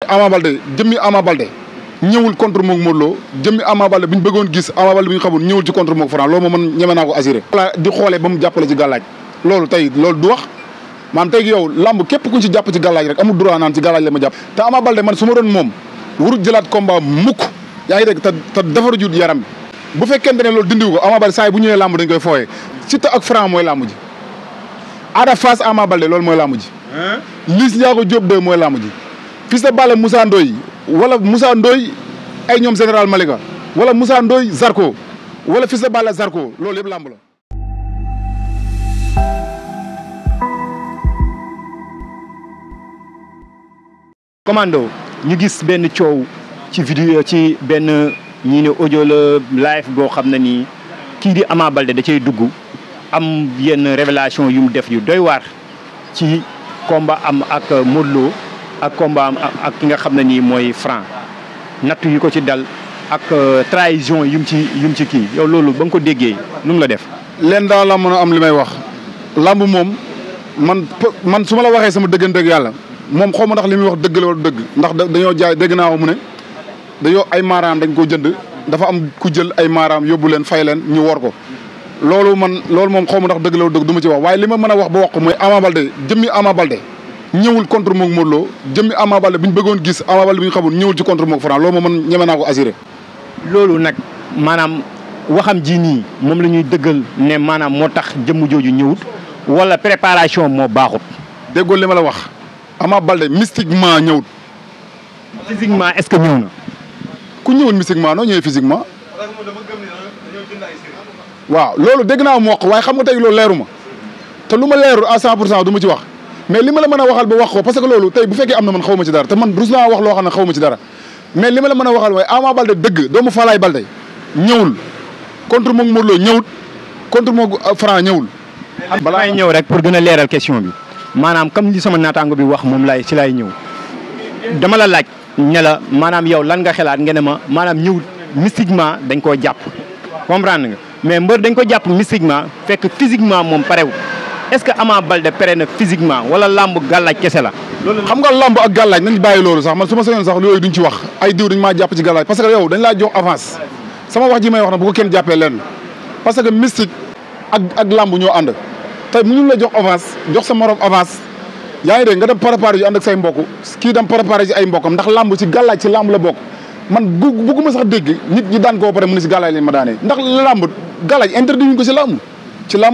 Ama Baldé jëmmi Ama Baldé ñëwul contre moog Modou Lo jëmmi Ama Baldé bu ñu bëggoon gis Ama Baldé bi ñu xamul ñëwul ci contre moog Franc loolu moom man ñeme naa ko assuré. voilà di xoolee ba mu jàppale ci gàllaaj loolu tey loolu du wax maanaam tey yow lamb képp kuñ ci jàpp ci gàllaaj rek amul droit naan ci gàllaaj la ma jàpp. te Ama Baldé man su ma doon moom warut jëlaat combat mukk yaa ngi dégg te defaru jut yaram bu fekkente ne loolu dindiw ko Ama Baldé saa yi bu ñëwee lamb dañ koy fooyee Siteu ak Franc mooy lamb ji Ada Fass Ama Baldé loolu mooy lamb ji Liss Ndiago Diop 2 mooy lamb ji Fils de Balla Moussa Ndoye wala Moussa Ndoye ay ñoom général Malika wala Moussa Ndoye Zarko wala Fils de Balla Zarko loolu yëpp lamb la. Commando ñu gis benn coow ci vidéo ci benn ñii ne audio la live boo xam ne nii kii di Ama Baldé da cay dugg am yenn révélation yu mu def yu doy waar ci combat am ak Modou Lo ak combat am ak ki nga xam ne nii mooy Franc natt yu ko ci dal ak trahison yum ci kii yow loolu ba nga ko déggee nu mu la def. leen daal la mën a am li may wax lamb moom man su ma la waxee sama dëgganteeg yàlla moom xaw ma ndax li muy wax dëgg la wala dëgg ndax dañoo jaay dégg naa ko mu ne dañoo ay maaraam dañ ko jënd dafa am ku jël ay maaraam yóbbu leen fay leen ñu wor ko loolu moom xaw ma ndax dëgg la wala dëgg du ma ci wax waaye li ma mën a wax ba wax ko mooy Ama Baldé jëmmi Ama Baldé ñëwul contre moog Modou Lo jëmmi Ama Baldé bi ñu bëggoon gis Ama Baldé bi ñu xamul ñëwul ci contre moog Franc loolu moom man ñeme naa ko assuré. loolu nag maanaam waxam ji nii moom la ñuy dëggal ne maanaam moo tax jëmm jooju ñëwut wala préparation moo baaxut. déggoo li ma la wax Ama Baldé mystiquement ñëwut. physiquement est-ce que ñëw na. ku ñëwul mystiquement noo ñëwee physiquement. waaw loolu dégg naa mu wax waaye xam nga tey loolu leeru ma te lu ma leerul à 100% du ma ci wax mais li ma la mën a waxal ba wax ko parce que loolu tey bu fekkee am na man xaw ma ci dara te man rus naa wax loo xam ne xaw ma ci dara mais li ma la mën a waxal mooy Ama Baldé dëgg doomu Falaye Baldé ñëwul contre moom Modou Lo ñëwut contre moom Franc ñëwul. balaa may ñëw rek pour gën a leeral question bi maanaam comme li sama naataango bi wax moom laay ñëw dama la laaj ne la maanaam yow lan nga xalaat nga ne ma maanaam ñëwut mystiquement dañ koo jàpp comprendre nga mais mbër dañ ko jàpp mystiquement fekk physiquement moom parewul est-ce que Ama Baldé pare na physiquement wala lamb gàllaaj kese la. loolu xam nga lamb ak gàllaaj nañ bàyyi loolu sax man su ma sañoon sax yooyu duñ ci wax ay diw dañ maa jàpp ci gàllaaj parce que yow dañ laa jox avance sama wax ji may wax na bu ko kenn jàppee lenn parce que mystique ak lamb ñoo ànd tey mënuñ la jox avance jox sa morom avance yaa ngi dégg nga dem préparé ji ànd ak say mbokk kii dem préparé ji ay mbokkam ndax lamb ci gàllaaj ci lamb la bokk man bugguma sax dégg nit ñi daan koo pare mu ne si gàllaaj leen ma daanee ndax lamb gàllaaj interdit ñu ko si lamb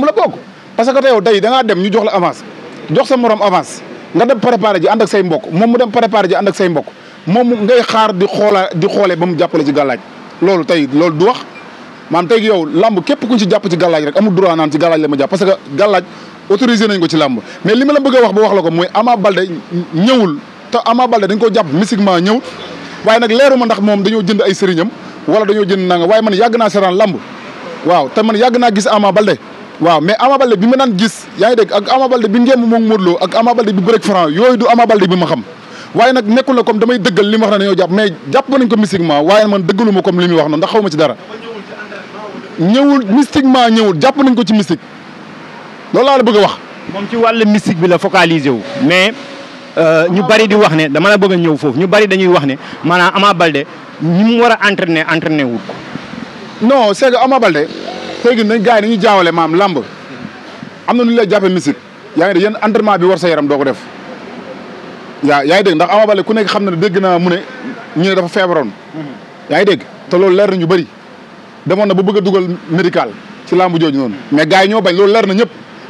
la bokk parce que tey yow da ngaa dem ñu jox la avance jox sa morom avance nga dem préparé ji ànd ak say mbokk moom mu dem préparé ji ànd ak say mbokk moom ngay xaar di xoolee ba mu jàppale ci gàllaaj loolu tey loolu du wax maanaam tey yow lamb képp kuñ ci jàpp ci gàllaaj rek amul droit naan ci gàllaaj la ma jàpp parce que gàllaaj autorisé nañ ko ci lamb mais li ma la bëgg a wax ba wax la ko mooy Ama Baldé ñëwul te Ama Baldé dañ ko jàpp mystiquement ñëwut waaye nag leeru ma ndax moom dañoo jënd ay sëriñam wala dañoo jënd nanga waaye man yàgg naa seetaan lamb waaw te man yàgg naa gis Ama Baldé waaw mais Ama Baldé bi ma naan gis yaa ngi dégg ak Ama Baldé bi ngeen moom Modou Lo ak Ama Baldé bi bëreeg Franc yooyu du Ama Baldé bi ma xam waaye nag nekkul la comme damay dëggal li ma wax ne dañoo jàpp mais jàpp nañ ko mystiquement waaye man dëggaluma comme li muy wax noonu ndax xaw ma ci dara ñëwul mystiquement ñëwul jàpp nañ ko ci mystique loolu laa la bëgg a wax. moom ci wàllu mystique bi la focalisé wu mais ñu bari di wax ne dama la bëgg a ñëw foofu ñu bari dañuy wax ne maanaam Ama Baldé ñi mu war a entraîné wut ko. non c'est que Ama Baldé tey jii gars yi dañuy jaawale maam lamb am na nu ñu lay jàppee mystique yaa ngi dégg yéen entraînement bi war sa yaram doo ko def yaa ngi dégg ndax Ama Baldé ku nekk xam na ne dégg naa mu ne ñu ne dafa feebaroon. yaa ngi dégg te loolu leer na ñu bëri demoon na ba bëgg a dugal médical ci lamb jooju noonu mais gars yi ñoo bañ loolu leer na ñëpp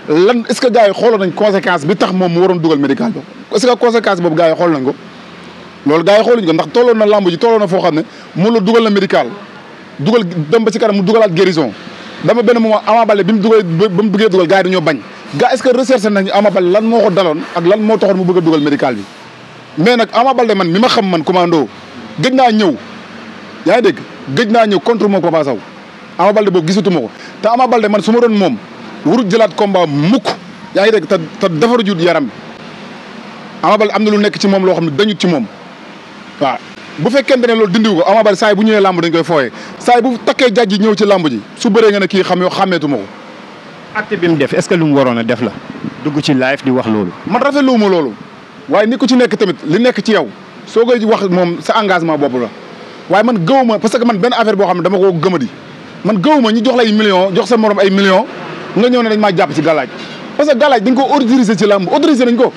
lan est-ce que gars yi xooloon nañ conséquence bi tax moom mu waroon dugal médical bi est-ce que conséquence boobu gars yi xool nañ ko loolu gars yi xooluñ ko ndax tolloon na lamb ji tolloon na foo xam ne mu la dugal na médical dugal dem ba ci kanam mu dugalaat guérison dama benn moment Ama Baldé bi mu bëggee dugal gars yi dañoo bañ gars est-ce que recherche nañu Ama Baldé lan moo ko daloon ak lan moo taxoon mu bëgg a dugal médical bi mais nag Ama Baldé man mi ma xam man commando gëj naa ñëw yaa ngi dégg gëj naa ñëw contre moom Papa Sow Ama Baldé boobu gisatuma ko te Ama Baldé man su ma doon moom warut jëlaat combat mukk yaa ngi dégg te defaru jut yaram bi Ama Baldé am na lu nekk ci moom loo xam ne dañut ci moom waaw bu fekkente ne loolu dindiw ko Ama Baldé saa yi bu ñëwee lamb dañ koy fooyee saa yi bu takkee jaj ji ñëw ci lamb ji su bëree nga ne kii xàmmeetuma ko. acte bi mu def est-ce que lu mu waroon a def la dugg ci live di wax loolu. man rafetluwuma loolu waaye ni ku ci nekk tamit li nekk ci yow soo koy wax moom sa engagement bopp la waaye man gëwuma parce que man benn affaire boo xam ne dama ko gëmadi man gëwuma ñu jox la ay millions jox sa morom ay millions nga ñëw ne dañ maa jàpp ci gàllaaj parce que gàllaaj dañ ko autorisé ci làmb autorisé nañ ko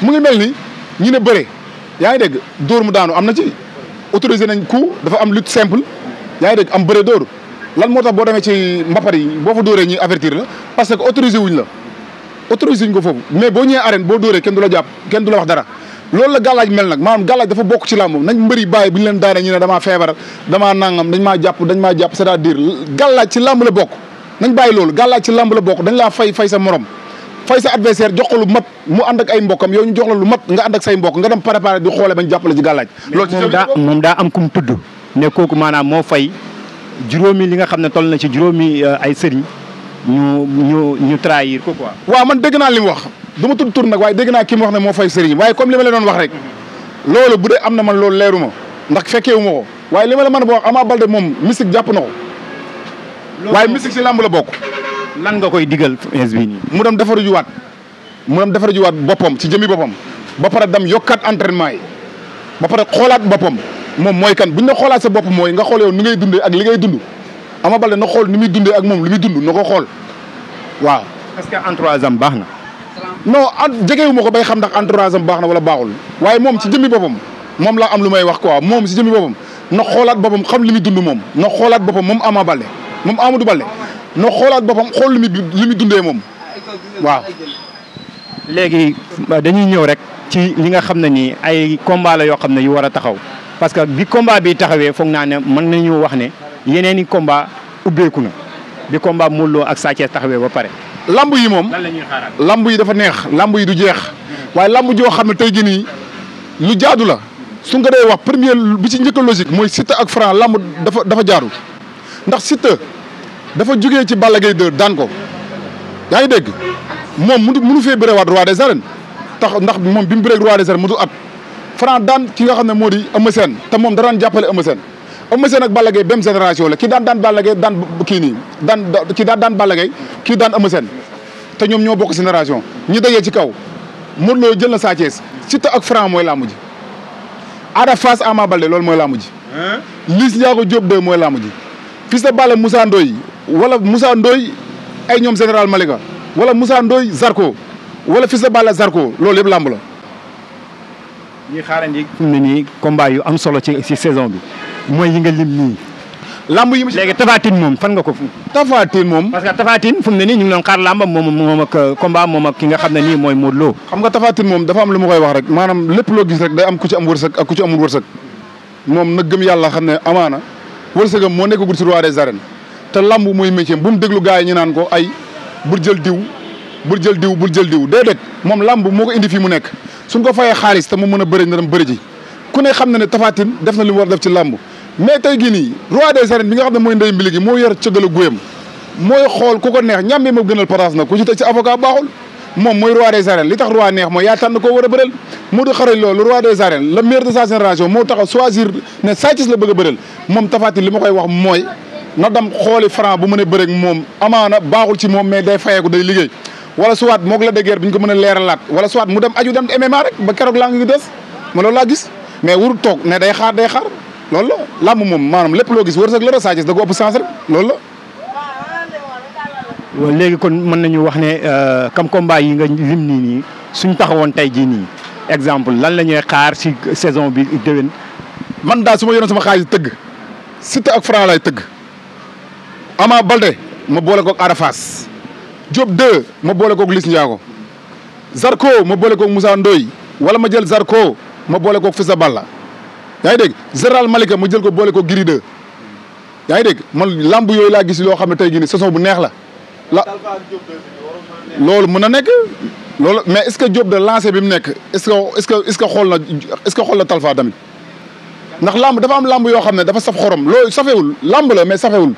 mu ngi mel ni ñu ne bëre yaa ngi dégg dóor mu daanu am na ci autorisé nañ coup dafa am lutte simple yaa ngi dégg am bëre dóor lan moo tax boo demee ci mbapat yi boo fa dóoree ñuy avertir la parce que autorisé wuñ la autorisé wuñ ko foofu mais boo ñëwee arène boo dóoree kenn du la jàpp kenn du la wax dara loolu la gàllaaj mel nag maanaam gàllaaj dafa bokk ci làmb nañ mbëri bàyyi bu ñu leen daanee ñu ne damaa feebar damaa nangam dañ maa jàpp c'est-à-dire gàllaaj ci làmb la bokk nañ bàyyi loolu gàllaaj ci làmb la bokk dañ laa fay sa morom fay sa adversaire jox ko lu mat mu ànd ak ay mbokkam yow ñu jox la lu mat nga ànd ak say mbokk nga dem préparé di xoole bañ jàppale ci gàllaaj loolu moom daa am kum tudd ne kooku maanaam moo fay juróomi li nga xam ne toll na ci juróomi ay sëriñ ñu trahir ko quoi. waaw man dégg naa li mu wax du ma tudd tur nag waaye dégg naa ki mu wax ne moo fay sëriñ waaye comme li ma la doon wax rek loolu bu dee am na man loolu leeru ma ndax fekkeewu ma ko waaye li ma la mën a wax Ama Baldé moom mystique jàpp na ko waaye mystique ci làmb la bokk. lan nga koy digal ins bi nii. mu dem defaru juwaat boppam ci jëmi boppam ba pare dem yokkaat entraînement yi ba pare xoolaat boppam moom mooy kan bu ñu la xoolaat sa bopp mooy nga xool yow ni ngay dundee ak li ngay dund Ama Baldé na xool ni muy dundee ak moom li muy dund na ko xool waaw. est-ce que entourage am baax na. non jegewu ma ko bay xam ndax entourage am baax na wala baaxul waaye moom ci jëmmi boppam moom laa am lu may wax quoi moom ci jëmmi boppam na xoolaat boppam xam li muy dund moom na xoolaat boppam moom Ama Baldé moom Amadou Baldé na xoolaat boppam xool li muy dundee moom waaw. léegi dañuy ñëw rek ci li nga xam ne nii ay combat la yoo xam ne yu war a taxaw parce que bi combat bi taxawee foog naa ne mën nañu wax ne yeneen i combat ubbeeku na bi combat Modou Lo ak Sa Thiès taxawee ba pare. lamb yi moom lan la ñuy xaaraat. lamb yi dafa neex lamb yi du jeex waaye lamb joo xam ne tey jii nii lu jaadu la su nga dee wax premier bi ci njëkk a logique mooy Siteu ak Franc lamb dafa jaadu ndax Siteu dafa jugee ci Balla Gaye 2 daan ko yaa ngi dégg moom mënu fee bërewaat roi des arènes tax ndax moom bi mu bëreeg roi des arènes mu du at Franc daan ki nga xam ne moo di Eumeu Sène te moom da daan jàppale Eumeu Sène ak Balla Gaye même génération la kii daan Balla Gaye daan kii nii kii daan Balla Gaye kii daan Eumeu Sène te ñoom ñoo bokk génération ñi dajee ci kaw Modou Lo jël na Sa Thiès Siteu ak Franc mooy làmb ji Ada Fass Ama Baldé loolu mooy làmb ji Liss Ndiago Diop 2 mooy làmb ji Fils de Balla Moussa Ndoye wala Moussa Ndoye ay ñoom général Malika wala Moussa Ndoye Zarko wala Fils de Balla Zarko loolu yëpp làmb la. ñuy xaarandi fi mu ne nii combat yu am solo ci saison bi mooy yi nga lim nii. lamb yi léegi Tapha Tine moom fan nga ko. Tapha Tine moom. parce que Tapha Tine fu mu ne nii ñu ngi doon xaar lambam moom ak combat moom ak ki nga xam ne nii mooy Modou Lo. xam nga Tapha Tine moom dafa am lu ma koy wax rek maanaam lépp loo gis rek day am ku ci am wërsëg ak ku ci amul wërsëg moom na gëm yàlla xam ne amaana wërsëgam moo nekkagul ci roi des arènes te lamb mooy métier bu mu déglu gars yi ñu naan ko ay bul jël diw déedéet moom lamb moo ko indi fii mu nekk suñ ko fayee xaalis te mu mën a bëri na dem bëri ji ku ne xam na ne Tapha Tine def na li mu war def ci lamb mais tey gii nii roi des arènes bi nga xam ne mooy ndey mbili gi moo yor cëggal guyam mooy xool ku ko neex ñàmmee ma gënal paraas na ku ci teg ci avocat baaxul moom mooy roi des arènes li tax roi neex mooy yaa tànn koo war a bëreel moo di xarañ loolu roi des arènes le meilleur de sa génération moo tax a choisir ne Sa Thiès la bëgg a bëreel moom Tapha Tine li ma koy wax mooy na dem xooli Franc bu mën a bëreeg moom amaana baaxul ci moom mais day fayeeku day liggéey wala soit moog la déguerre bi ñu ko mën a leeralaat wala soit mu dem aju dem MMA rek ba keroog laa ngi des ma loolu laa gis mais warul toog ne day xaar loolu la làmb moom maanaam lépp loo gis wërsëg la rek Sa Thiès da ko ëpp sens rek loolu la. léegi kon mën nañu wax ne comme combat yi nga lim nii suñ taxawoon tey jii nii exemple lan la ñuy xaar si saison bi déwén. man daal su ma yoroon sama xaalis tëgg Siteu ak Franc lay tëgg Ama Baldé ma boole koog Ada Fass Diop 2 ma boole koog Liss Ndiago Zarko ma boole koog Moussa Ndoye wala ma jël Zarko ma boole koog Fils de Balla yaa ngi dégg général Malika ma jël ko boole koog Gris 2 yaa ngi dégg man lamb yooyu laa gis loo xam ne tey jii nii saison bu neex la loolu mën na nekk loolu mais est-ce que Diop de lancé bi mu nekk est-ce que xool na Talfa tamit ndax lamb dafa am lamb yoo xam ne dafa saf xorom loolu safewul lamb la mais safewul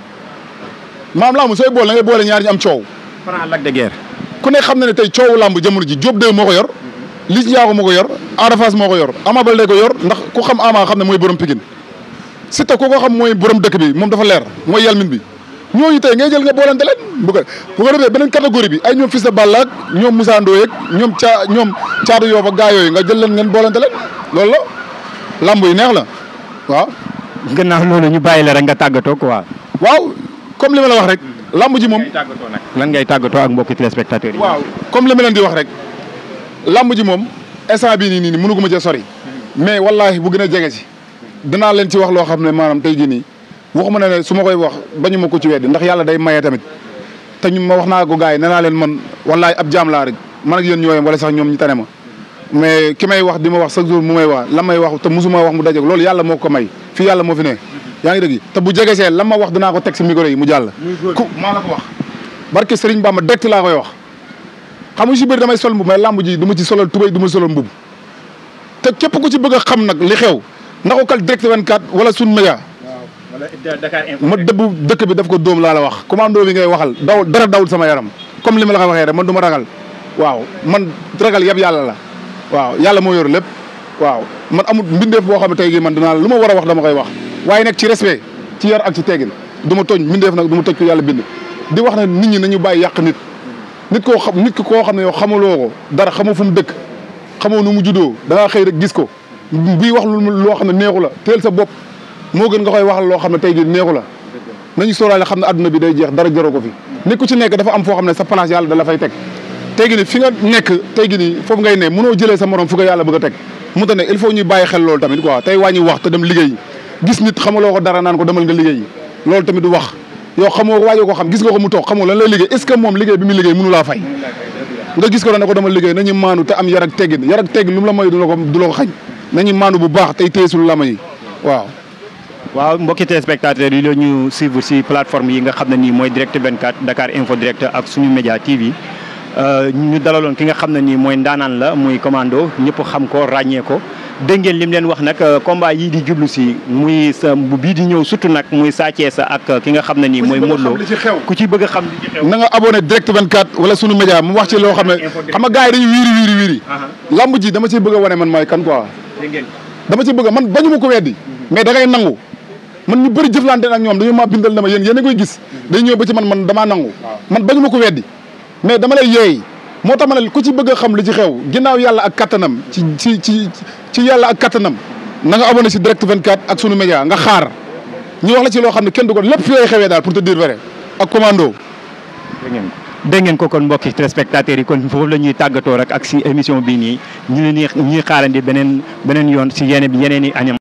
maam lamb sooy boole da ngay boole ñaar ñu am coow. Franc Lac de Guiers. ku ne xam na ne tey coowu lamb jamono ji Diop 2 moo ko yor Liss Ndiago moo ko yor Ada Fass moo ko yor Ama Baldé ko yor ndax ku xam Ama xam ne mooy borom Pikine Siteu ku ko xam mooy borom dëkk bi moom dafa leer mooy yalmin bi ñooñu tey ngay jël nga boolante leen bu ko defee beneen catégorie bi ay ñoom Fils de Balla ak ñoom Moussa Ndoye ak ñoom Thiatou Yoff ak gaa yooyu nga jël leen ngeen boolante leen loolu la lamb yi neex la waaw. gannaaw loolu ñu bàyyi la rek nga tàggatoo quoi. waaw comme li ma la wax rek. lamb ji moom lan ngay tàggatoo ak mbokki téléspectateurs yi. waaw comme li ma leen di wax rek. lamb ji moom instant bii nii mënu ko ma cee sori. mais wallaahi bu gën a jege si. dinaa leen ci wax loo xam ne maanaam tey jii nii waxuma ne su ma koy wax bañu ma ko ci weddi ndax yàlla day maye tamit te ñu ma wax naa ko gars yi nee naa leen man wallaahi ab jaam laa rek man ak yéen ñooyam wala sax ñoom ñu tane ma mais ki may wax di ma wax chaque jour mu may wax la may wax te musuma wax mu dajeeg loolu yàlla moo ko may fii yàlla moo fi ne yaa ngi dëgg te bu jegesee la ma wax dinaa ko teg si micro yi mu jàll ku maa la ko wax barke Serigne Bamba direct laa koy wax xam nga si bëri damay sol mbub mais lamb ji du ma ci solal tubéy du ma solal mbub te képp ku ci bëgg a xam nag li xew na ko kal direct 24 wala sun média ma dëbb dëkk bi daf ko dóom laa la wax commando bi ngay waxal daw dara dawul sama yaram comme li ma la ko waxee rek man du ma ragal waaw man ragal yëpp yàlla la waaw yàlla moo yor lépp waaw man amul mbindeef boo xam ne tey jii man dinaa lu ma war a wax dama koy wax waaye nag ci respect ci yar ak ci teggin du ma tooñ mbindeef nag du ma toj ko yàlla bind di wax ne nit ñi nañu bàyyi yàq nit koo xam ne yow xamuloo ko dara xamoo fu mu dëkk xamoo nu mu juddoo da ngaa xëy rek gis ko bii wax loo xam ne neexu la teel sa bopp moo gën nga koy waxal loo xam ne tey jii neexu la nañu sóoraale xam ne adduna bi day jeex dara jaroo ko fi nit ku ci nekk dafa am foo xam ne sa place yàlla da la fay teg tey jii ni fi nga nekk tey jii ni foofu ngay ne mënoo jëlee sa morom fu ko yàlla bëgg a teg mu ta ne il faut ñuy bàyyi xel loolu tamit quoi tey wàññi wax te dem liggéey gis nit xamaloo ko dara naan ko demal nga liggéey loolu tamit du wax yow xamoo waajoo ko xam gis nga ko mu toog xamoo lan lay liggéey est ce que moom liggéey bi muy liggéey mënu laa fay nga gis ko ne ko demal liggéey nañu maanu te am yar ak teggin lu mu la may du la ko xañ nañu maanu bu baax tey teesul lama yi waaw mbokki téléspectateurs yi la ñu suivre si plateforme yi nga xam ne nii mooy direct 24 Dakar Info Direct ak suñu média TV ñu dalaloon ki nga xam ne nii mooy ndaanaan la muy commando ñëpp xam ko ràññee ko dégg ngeen lim leen wax nag combat yii di jublu si muy sa bii di ñëw surtout nag muy Sa Thiès ak ki nga xam ne nii mooy Modou Lo ku ci bëgg a xam li ci xew na nga abonné direct 24 wala suñu média mu wax ci loo xam ne xam nga gars yi dañu wiiri lamb ji dama ciy bëgg a wane man maay kan quoi dama ciy bëgg a man bañu ma ko weddi mais da ngay nangu man ñu bëri jëflante ak ñoom dañu maa bindal na ma yéen a koy gis day ñëw ba ci man damaa nangu man bañu ma ko weddi mais dama lay yeey moo tax ma ne ku ci bëgg a xam li ci xew ginnaaw yàlla ak kattanam ci yàlla ak kattanam na nga abonné si direct 24 ak sunu média nga xaar ñu wax la ci loo xam ne kenn du ko lépp fi lay xewee daal pour te dire vrai ak commando. dégg ngeen ko kon mbokki téléspectateurs yi kon foofu la ñuy tàggatoo rek ak si émission bii nii ñu ne ñuy xaarandi beneen yoon si yeneen i añam